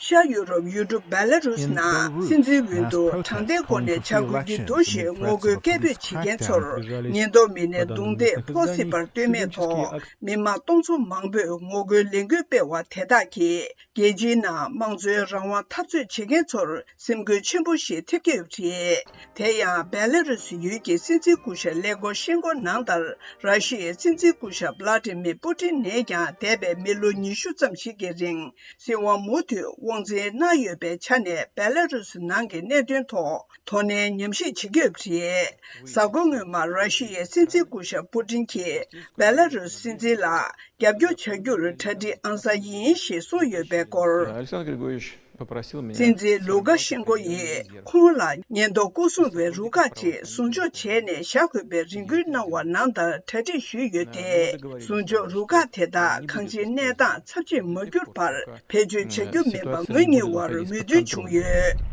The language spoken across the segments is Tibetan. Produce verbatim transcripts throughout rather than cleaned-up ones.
ཤར་ཡུ་རོབ་ཡུལ་གྲུ་བེ་ལ་རུས་ནང་སྲིད་འཛིན་འོས་བསྡུ་དྲང་བདེན་སྒོ་ནས་བྱ་དགོས་ཀྱི་འདུག་ཞེས་ངོ་རྒོལ་སྐད་འབོད་བྱེད་མཁན་ཚོར་ཉེན་རྟོག་མི་སྣས་རྡུང་རྡེག་ཕོག་སྲིད་པར་ལྟོས་མེད་ཐོག་མི་མང་སྟོང་ཚོ་མང་པོས་ངོ་རྒོལ་ལས་འགུལ་སྤེལ་བ་དེ་དག་གིས་རྒྱལ་སྤྱིའི་ནང་དམངས་གཙོའི་རང་དབང་འཐབ་རྩོད་བྱེད་མཁན་ཚོར་སེམས་འགུལ་ཆེན་པོ་ཞིག་ཐེབས་ཀྱི་ཡོད་པ་རེད། དེ་ཡང་བེ་ལ་རུས་ཡུལ་གྱི་སྲིད་འཛིན་སྐུ་ཞབས་ཀླད་ཀོར་ཤེལ་ཀོར་ནང་ལྟར་ར་ཤི་ཡའི་སྲིད་འཛིན་སྐུ་ཞབས་བླ་ཏི་མིར་པུ་ཏིན་ནས་ཀྱང་འདས་པའི་མི་ལོ་ཉི་ཤུ་ཙམ་ཞིག་གི་རིང་སྲིད་དབང་མུ་མཐུད་དབང་འཛིན་གནང་ཡོད་པའི་ཆ་ནས་བེ་ལ་རུས་ནང་གི་གནད་དོན་ཐོག་དོ་ནན་ཉམས་ཞིབ་བྱེད་ཀྱི་ཡོད་པ་རེད། གཟའ་འཁོར་སྔོན་མ་ར་ཤི་ཡའི་སྲིད་འཛིན་སྐུ་ཞབས་པུ་ཏིན་གྱིས་བེ་ལ་རུས་སྲིད་འཛིན་ལ་རྒྱབ་སྐྱོར་བྱ་རྒྱུར་གྲ་སྒྲིག་ཨང་གསར་ཡིན་ཞེས་གསུངས་ཡོད་པའི་སྐོར། Александр Григорьевич попросил меня спросить, སྲིད་འཛིན་ལུ་ཀ་ཤེན་ཀོ་ཡིས་ཁོང་ལ་ཉེན་རྟོག་སྐོར་སྲུང་བའི་རུ་ཁག་ཅིག་ཟུར་འཇོག་བྱས་ནས་བཞག་དགོས་པའི་རེ་སྐུལ་གནང་བ་ནང་ལྟར་གྲ་སྒྲིག་ཞུས་ཡོད་དེ། ཟུར་འཇོག་རུ་ཁག་དེ་དག་གང་ཅིའི་གནས་སྟངས་ཚབས་ཆེར་མ་གྱུར་བར་བེད་སྤྱོད་བྱ་རྒྱུ་མིན་པ་ངོས་གཉིས་བར་མོས་མཐུན་བྱུང་ཡོད།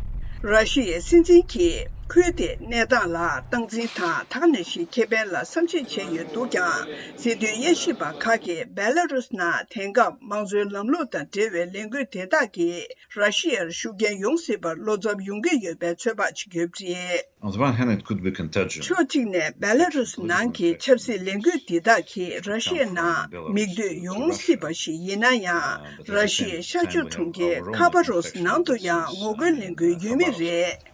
ར་ཤི་ཡའི་སྲིད་འཛིན་གྱིས་ཁུལ་དེའི་གནས་སྟངས་ལ་སྟངས་འཛིན་དང་ད་ག་ནང་བཞིན་ཁེ་ཕན་ལ་བསམ་གཞིག་བྱས་ཡོད་འདུག་ཀྱང་། སྲིད་དོན་དབྱེ་ཞིབ་པ་ཁག་གིས་བེ་ལ་རུས་ནང་དེང་སྐབས་དམངས་གཙོའི་ལམ་ལུགས་དང་འབྲེལ་བའི་ལས་འགུལ་དེ་དག་གིས་ར་ཤི་ཡར་ཤུགས་རྐྱེན་ཡོང་སྲིད་པར་བློ་འཚབ་ཡོང་གི་ཡོད་པའི་ཚོད་དཔག་བྱེད་ཀྱི་ཡོད་པ་རེད། On the one hand, it could be contagion. ཕྱོགས་གཅིག་ནས་བེ་ལ་རུས་ནང་གི་ཆབ་སྲིད་ལས་འགུལ་འདི་དག་གིས་ར་ཤི་ཡའི་ནང་མིག་ལྟོས་ཡོང་སྲིད་པ་ཞིག་ཡིན་ན་ཡང་། ར་ཤི་ཡའི་ཤར་ཕྱོགས་གྲོང་ཁྱེར་ཁ་པ་རོས་ནང་དུ་ཡང་ངོ་རྒོལ་ལས་འགུལ་ཡོད་མུས་རེད།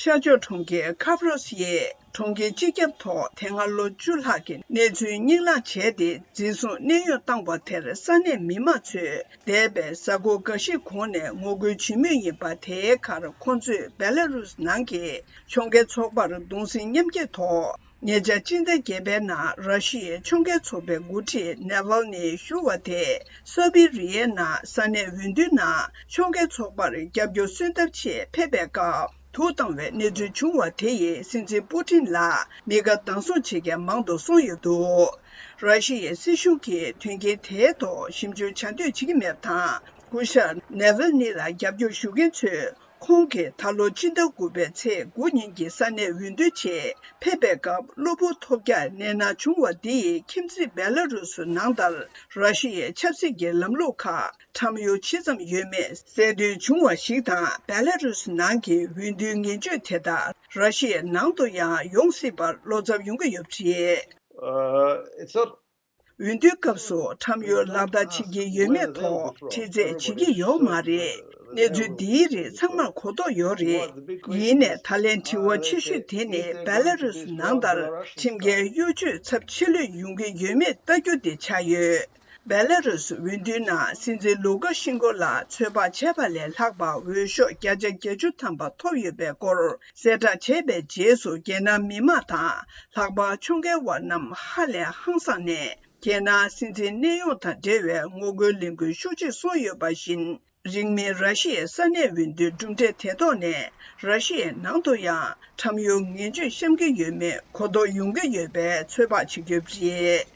ཤར་ཕྱོགས་གྲོང་ཁྱེར་ཁ་པ་རོས་ཡིས་གྲོང་ཁྱེར་སྤྱི་ཁྱབ་ཐོག་དེ་སྔ་ལོ་བཅུ་ལྷག་གི་གནས་ཚུལ་གཉིད་ལངས་བྱས་ཏེ། འཛིན་བཟུང་གནས་དབྱུང་བཏང་བ་དེར་ས་གནས་མི་མང་ཚོས་འདས་པའི་གཟའ་འཁོར་འགའ་ཞིག་གོང་ནས་ངོ་རྒོལ་བྱེད་མུས་ཡིན་པ། དེའི་ཁར་ཁོང་ཚོས་བེ་ལ་རུས་ནང་གི་ཕྱོགས་འགལ་ཚོགས་པར་གདུང་སེམས་མཉམ་སྐྱེད་ཐོག་ཉེ་ཆར་སྤྱི་ཟླ་བརྒྱད་པའི་ནང་ར་ཤི་ཡའི་ཕྱོགས་འགལ་ཚོགས་པའི་འགོ་ཁྲིད་ནེ་ཝལ་ནི་ཞུ་བ་དེ་སེར་བྷི་རི་ཡའི་ནང་ས་གནས་འོས་བསྡུའི་ནང་ཕྱོགས་འགལ་ཚོགས་པར་རྒྱབ་སྐྱོར་གསོལ་ཐབས་ཆེད་ཕེབས་པའི་སྐབས། དུག་བཏང་བའི་གནས་ཚུལ་བྱུང་བ་དེ་ཡིས་སྲིད་འཛིན་པུ་ཏིན་ལ་མི་དགའ་སྡང་ཟུག་བྱེད་མཁན་མང་དུ་སོང་ཡོད་འདུག་ར་ཤི་ཡའི་སྲིད་གཞུང་གིས་དོན་རྐྱེན་དེའི་ཐོག་ཞིབ་འཇུག་བྱ་འདོད་བྱེད་ཀྱི་མེད་པ་དང་། སྐུ་ཞབས་ནེ་ཝལ་ནི་ལ་རྒྱབ་སྐྱོར་ཞུ་མཁན་ཚོས་ཁོང་གིས་ད་ལོ་སྤྱི་ཟླ་དགུ་པའི་ཚེས་དགུ་ཉིན་གྱི་ས་གནས་འོས་བསྡུ་ཆེད་ཕེབས་པའི་སྐབས་གློ་བུར་ཐོལ་རྒྱག་གནས་ན་བྱུང་བ་འདི་ཡིས་ཁྱིམ་མཚེས་བེ་ལ་རུ་སུ་ནང་ལྟར་ར་ཤི་ཡའི་ཆབ་སྲིད་ཀྱི་ལམ་ལུགས་ཁག་ཁྲམ་གཡོག་ཇི་ཙམ་ཡོད་མེད་གསལ་སྟོན་བྱུང་བ་ཞིག་དང་། བེ་ལ་རུས་ནང་གི་འོས་བསྡུའི་ངན་སྤྱོད་དེ་དག་ར་ཤི་ཡའི་ནང་དུ་ཡང་ཡོང་སྲིད་པར་བློ་འཚབ་ཡོང་གི་ཡོད་པ་རེད། Uh, it's not འོས་བསྡུའི་སྐབས་སུ་ཁྲམ་གཡོག་ལག་བསྟར་བྱེད་ཀྱི་ཡོད་མེད་ཐོག་དྲི་རྩད་བྱེད་ཀྱི་ཡོད་མ་རེད། གནས་ཚུལ་འདིའི་རིགས་ཚང་མར་གོ་རྟོགས་ཡོད་རེད། ཡིན་ནའི་ད་ལན་དྲི་བ་ཆེ་ཤོས་དེ་ནི་བེ་ལ་རུས་ནང་ལྟར་ཁྲིམས་འགལ་གཡོ་ཇུས་ཚབས་ཆེ་ལོས་ཡོང་གི་ཡོད་མེད་ལྟ་རྒྱུ་དེ་ཆགས་ཡོད། བེ་ལ་རུས་འོས་བསྡུའི་ནང་སྲིད་འཛིན་ལུ་ཀ་ཤིན་ཀོ་ལ་ཚོད་དཔག་བྱས་པ་ལས་ལྷག་པ་འོས་ཤོག་བརྒྱ་ཆ་བརྒྱད་ཅུ་ཐམ་པ་ཐོབ་ཡོད་པའི་སྐོར་གསལ་བསྒྲགས་བྱས་པའི་རྗེས་སུ། རྒྱལ་ནང་མི་མང་དང་ལྷག་པར་ཕྱོགས་འགལ་བ་རྣམས་ཧ་ལས་ཧང་སངས་ནས། རྒྱལ་ནང་སྲིད་འཛིན་གནས་དབྱུང་དང་འབྲེལ་བའི་ངོ་རྒོལ་ལས་འགུལ་ཤུགས་ཆེ་སོང་ཡོད་པ་བཞིན། རིང་མིན་ར་ཤི་ཡའི་ས་གནས་འོས་བསྡུའི་གྲུབ་འབྲས་དེ་ཐོག་ནས་ར་ཤི་ཡའི་ནང་དུ་ཡང་ཁྲམ་གཡོག་ངན་སྤྱོད་བཤམས་ཀྱི་ཡོད་མེད་གོ་རྟོགས་ཡོང་གི་ཡོད་པའི་ཚོད་དཔག་བྱེད་ཀྱི་ཡོད་པ་རེད།